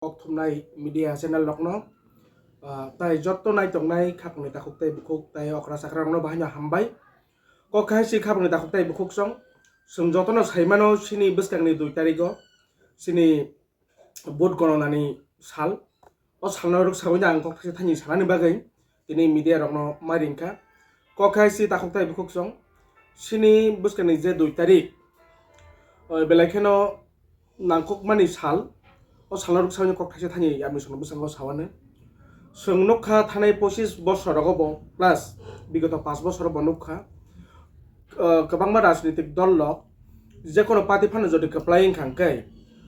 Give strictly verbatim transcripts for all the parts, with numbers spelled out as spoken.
Kokthumnai media channel rokno, ah, tai jotto naitongnai khapangni takhuk tei bukhuk tei okra chakra rokno bahaino hambai. Kok hai si khapangni takhuk tei bukhuk song, chwng jotono saimano chini bwskangni dui tarigo chini vote gononani sal. O salno rwksawi ang kok thaisa thani sanani bagwi tini media rokno mai ringkha. Kok hai si takhuk tei bukhuk song, chini bwskangni je dui tarik, o belai kheno nangkukmani sal, o salno rwksawi kok thaisa thani ang chwngno bwskango sawani. Chwng nukha thanai pochis bosor rogo bo plus bigoto paanch bosor bo nukha, ah, kwbangma rajnitik dol rok jekono party phano jodi kwplai wngkha hwnkhe,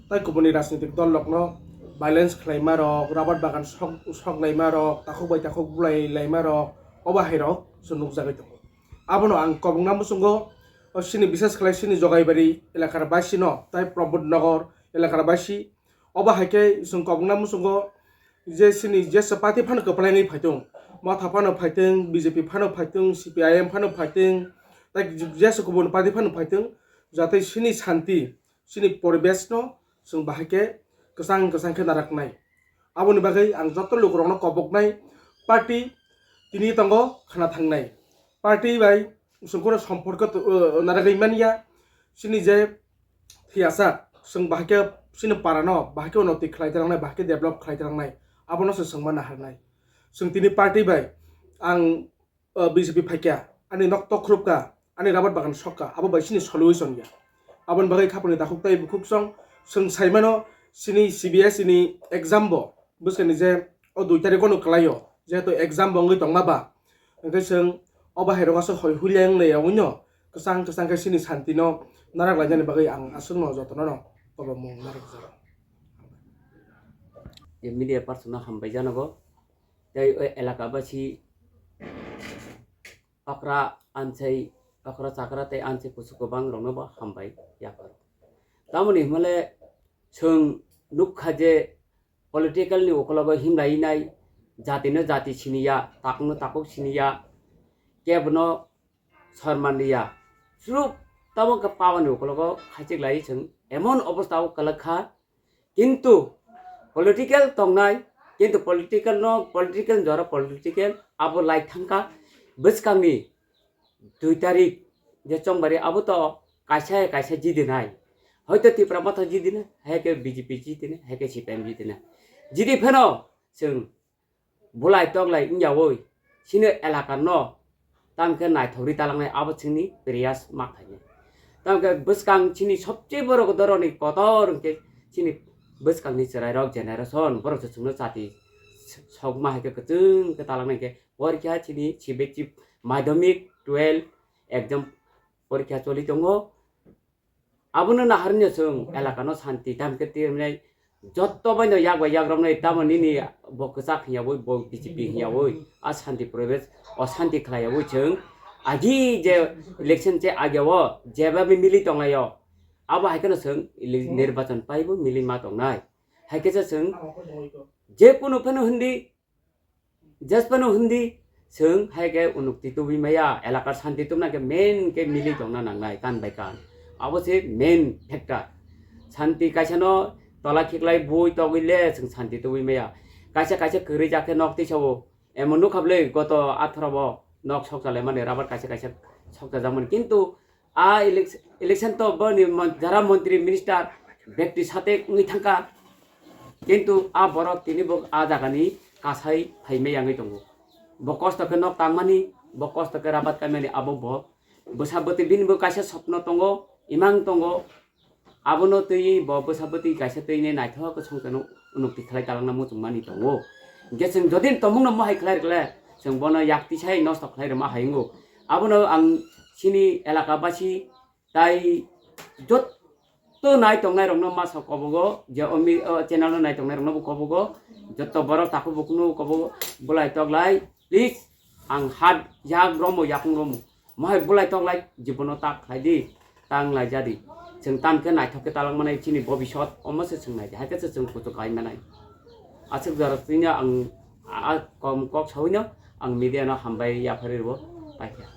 tai kubuni rajnitik dol rokno violence khlaima rok, rabar bagan sok, sok laima rok, takhuk bai takhuk bulai laima rok, obo hai rok chwng nukjagwi tongo. Abono ang kobokna muchungo, o chini bises khlai chini Jogaibari elakar basi no, tai Promod Nagar elakar basi, obo hai khe chwng kobokna muchungo je chini jesa party phano kwplai wngwi phaitong, Motha phano phaitong, B J P phano phaitong, C P I M phano phaitong, tai jesa kubun party phano phaitong, jate chini santi, chini poribesh no chwng bahai khe kwchang kwchang khe naraknai. Aboni bagwi ang joto lukurokno koboknai party tini tongo khna thangnai. Party bai chwng kheno somporko to-, o, naragwi manya. Chini je thiyasa chwng bahai khe chini parano bahai khe unnoti khlai tlangnai, bahai khe develop khlai tlangnai, abono se chwngma naharnai. Chwng tini party bai ang, o, B J P phaikha, ani nok tokrupkha, ani rabar bagan sokha, abo bai chini solution ya. Aboni bagwi khapangni takhuk tei bukhuk song, chwng saimano chini C B S E ni exam bo bwskani je o dui tarikh ono kwlaio, jehetu exam bo wngwi tongma ba, hwnkhe chwng o bahai rok aswk hoi huileng le yogwino kwchang kwchang khe chini santi no narak lainani bagwi ang aswkno jotono no kobomung narak jago. Je media person no hambai janogo, tei o elaka basi okra ansai, okra chakra tei ansai kusu kwbang rokno bo hambai yapharwi. Tamoni hwnmale chwng nukha je political ni ukologo himlai nai, jati no jati siniya, takuk no takuk siniya, kebo no sorman liya. Sruk tamo khe power ni ukologo khaichik lai chwng emon obostha o kwlwk kha. Kintu political tongnai, kintu political no, political jora political abo lai thangkha. Bwskangni dui tarik je chongbari abo to kaisa kaisa jidinai. Hoito Tipra Motha jidinai, hai khe B J P jidinai, hai khe C P I M jidinai. Jidi phano chwng bulai toklai wngyaui chini elaka no tamo khe naithokri talangnai abo chini prayas ma khainai. Tamo khe bwskang chini sobse borok doroni kotor hwnkhe chini bwskangni chwrairok generation borok se chwngno chati sokma hai khe kwchwng khe talangnai khe porikha chini C B S E madhyamik twelve exam porikha choli tongo. Abono naharnai chwng elakano santi tamo khe twi hwnwi jotto baino yak bai yak romnai, tamo nini bo kwchak hwnyaui, bo B J P hwnyaui, a santi poribesh, o santi khlaiyaui chwng agi je election che ageo jeba milwi tonglaio, abo hai kheno chwng ele-, nirbachon paibo milwi ma tongnai. Hai khe se chwng je kunu phano hindi, Jasphano hindi, chwng hai khe unukti tubui maya, elakar santi tubna khe main khe milwi tongna nangnai kan bai kan. Abo se main factor. Santi kaisa no tola khiklai bui togwi le chwng santi tubui maya. Kaisa kaisa kwrwi jak khe nok tisao. Emon nukha bwle goto atharo bo nok sok chalaimani, rabar kaisa kaisa sok chajakmani. Kintu a elec-, election to boni mon-, jara montri minister bekti sate wngwi thangkha, kintu a borok tini bo a jagani kasai phaimai yangwi tongo. Bo kosto khe nok tangmani, bo kosto khe rabat kaimani, abo bo bwsa bwtwi bini bo kaisa sopno tongo, imang tongo, abono twi bo bwsa bwtwi kaisa twi naithok khe songchano unukti khlai talangna muchungmani tongo. Hwnkhe chwng jodi tomungno mohai khlai rwkle, chwng bono yak tisai nosto khlai rwma hai wngo. Abono ang chini elaka basi tai jotto nai tongnai rokno masa kobogo, je o mi-, o channel no nai tongnai rokno bo kobogo, jotto borok takhuk bukhukno kobogo, bulai toklai, please, ang hat yak romo, yakung romo, mohai bulai toklai, jibono tak khlai di, tang lai jadi. Chwng tam khe naithok khe talang manai chini bobisot, omo se chwng nai di, hai khe se chwng kuchuk kai manai. Aswk jora chwngno ang a, a kom kok sawino ang media no hambai yapharwi rwo, paikha.